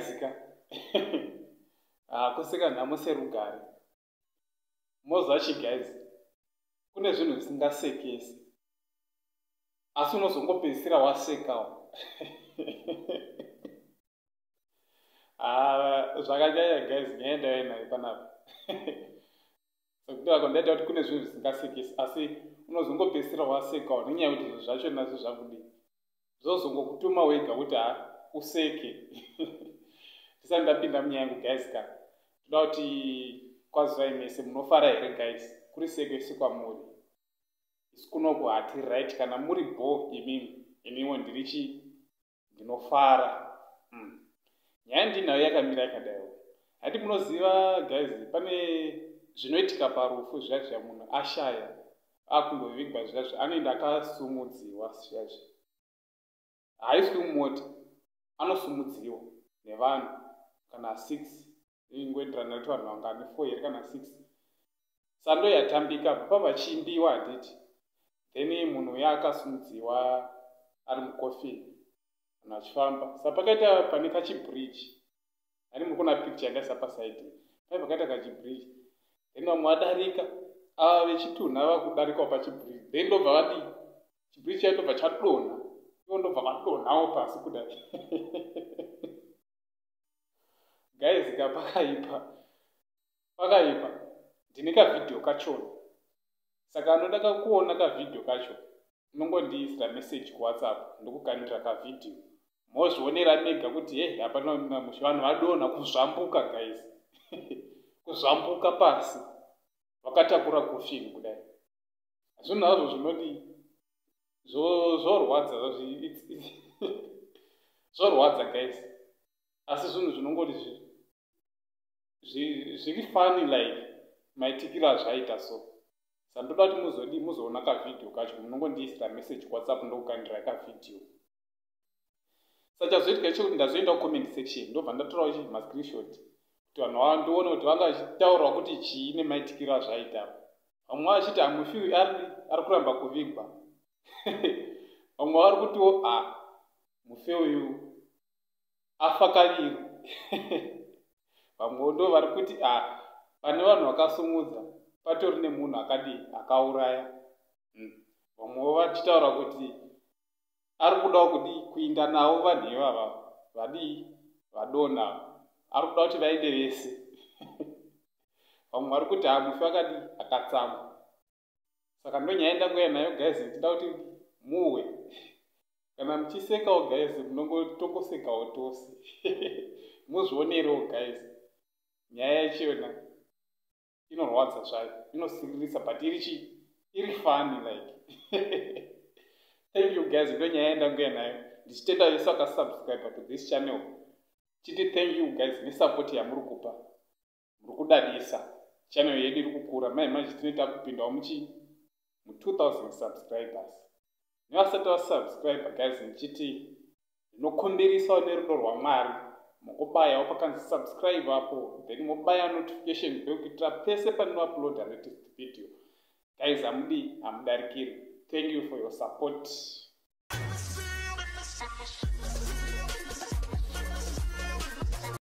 Guys ka, kuseka nhamo serugare. Moziva chi, guys, kune zvinhu zvisingasekesi, asi unozongopedzisira wasekawo. Ah, zvakanyanya guys, nyaya ndaive nayo panapa. Sekuti ako ndaita kuti kune zvinhu zvisingasekesi, asi unozongopedzisira wasekawo nenyaya yekuti zvinhu zvacho nazvo zvakudii, zvozongokutuma wega kuti ha, useke. Tisati ndapinda munyaya yangu, guys ka, toda kuti kwazivai mese, munofara here, guys? Kuri sei kwamuri? Isu kunoku hati right. Kana muri bo imimi, iniwo ndiri chii, ndinofara. Nyaya ndinayo yakamira yakadaiwo. Hati munoziva, guys, pane zvinoitika parufu zviya zviya. Munhu ashaya, akundovigwa zviya zviya, anoenda akasumudziwa zviya zviya. Haiswi mumota, anosumudziwa nevanhu kana 6, ingoenderana nekuti vanhu vangani, 4 here kana 6. Sando yatambika pa vachimbiwa, handiti? Then munhu uya akasumudziwa ari mukofini, vanhu vachifamba. Sa pakaita pane kachibridge, ani muri kuona picture yandaisa paside pai, pakaita kachibridge. Then vamwe vadarika, ava vechitunha vakudarikawo pachibridge, then ndobva vadii? Chibridge chayo ndobva chadonha, ivo ndobva vadonhawo pasi kudai. Guys ka, pakaipa, pakaipa. Ndine kavhidhiyo kachona, saka anoda kakuona kavhidhiyo kacho unongondiisira message kuWhatsApp, ndokukandira kavhidhiyo, mozvionera mega kuti he, hapana mushe. Vanhu vadonha kuzvambuka, guys, kuzvambuka pasi vakatakura kofini kudai. Zvinhu hazvo zvinodii, zvorwadza, zvorwadza, guys, asi zvinhu zvinongoti zviri funny like maitikiro azvaita. So sandoda kuti muzodii, muzoona kavhidhiyo kacho. Munongondiisira message kuWhatsApp, ndokukandira kavhidhiyo. Sachazoitika chekuti ndazoenda kucomment section, ndobva ndatorawo chi mascreenshot kuti vanhu vandione kuti vanga vachitaurwa kuti chii nemaitikiro azvaita. Vamwe vachiti hamufi ari kuramba kuvigwa, vamwe vari kutiwo a, mufe uyu afa kaviri, vamwewo ndo vari kuti a, pane vanhu vakasumudza patori nemunhu akadii, akauraya. Vamwewo vachitaura kuti ari kudawo kudii, kuinda navo vanhu ivava vadii, vadonha, ari kuda kuti vaende vese. Vamwe vari kuti hamufi akadii, akatsamwa. Saka ndonyaya ndangoya nayo, guys. Ndinoda kuti muwe kana muchisekawo, guys, munongotongosekawo tose. Muzvionerewo, guys. Nyaya yachona inorwadza zvayo, inosiririsa, but iri chii, iri funny like. Thank you, guys. Ndo nyaya yandanguya nayo, ndichitenda vese vakasubscribe to this channel. Chiti thank you, guys, nesupport yamuri kupa. Muri kudadisa, channel yedu iri kukura. Mai manje tinoita kupindawo muchi mu2000 subscribers. Nevasati vasubscribe, guys, ndichiti ndinokumbirisawo nerudo rwaMwari, mukubayawo pakanzi subscribe apo, then mobaya notification bell kuitira pese pandinouploada latest video, guys, hamudi hamudarikiri. Thank you for your support.